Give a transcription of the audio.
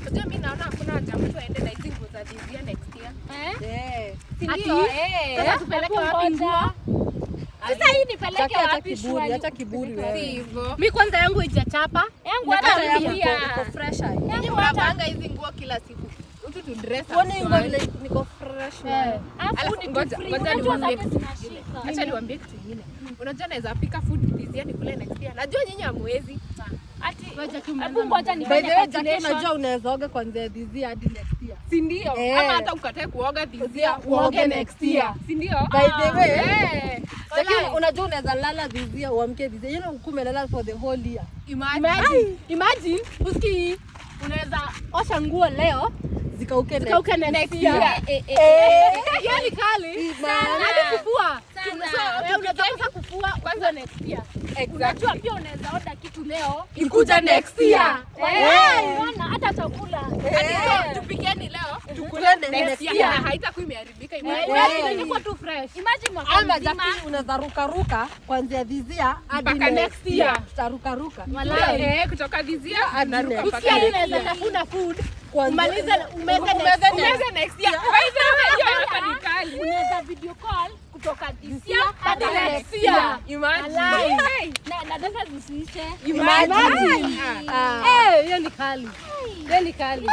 Unajua mimi naona hakuna haja mtu aende na hizi nguo za this year next year. Eh? Eh. Si Ati, ndio? Eh. Sasa tupeleke wapi nguo? Sasa hii nipeleke Jackie, acha wapi kiburi, shwari? acha kiburi Si wewe. hivyo. Mi kwanza yangu ijachapa. Yangu Hata hata yangu mpya. iko fresh hai. Nyinyi mnavaanga hizi nguo kila siku. Utu tu dress up. Uone nguo vile niko fresh, man. Alafu Alafu ni ngoja- free. ngoja Unajua niwaambie zake kitu zinashika. Acha niwaambie kitu kingine. Unajua naweza pika food this year nikule next year. Najua nyinyi hamwezi. Ati Ngoja tu hebu ngoja By nifanye the way, Jackie, calculation. unajua unaweza oga kuanzia this year hadi next year. Si ndio? Eh. Ama hata ukatae kuoga this year, uoge uoge next next year. Si ndio? By the way, Eh. Jackie, unajua unaweza lala this year, uamke this year. You know ukuwe umelala for the whole year. Imagine. Imagine, imagine, usikii unaweza osha nguo leo Zikauke next. zikauke next Next year. year. Eh. Hiyo ni kali. Imagine. Hadi kufua. Sana. So, wewe unaweza kosa kufua kwanza next year. Unajua pia unaweza order kitu leo. Ikuja next year. Eh, unaona hata chakula. Hadi so tupikeni leo, tukule Next next year. year. Na haitakuwa imeharibika. Imagine. Imagine ingekuwa tu fresh. Imagine mwaka Ama mzima. Jackie, unaweza ruka ruka kuanzia this year hadi Mpaka next year. Tutaruka ruka. Walai. Eh, kutoka this year Hadi naruka next mpaka Usikia next unaweza year. tafuna food. Umalize Umeze umeze next next. Umeze next year. By the way, hiyo hapa ni kali. Unaweza video call kutoka this year hadi hadi next next year. year. Imagine. Hey. Na data zisiishe. Imagine. Imagine. Ah. Eh, hiyo ni kali. Hiyo ni kali.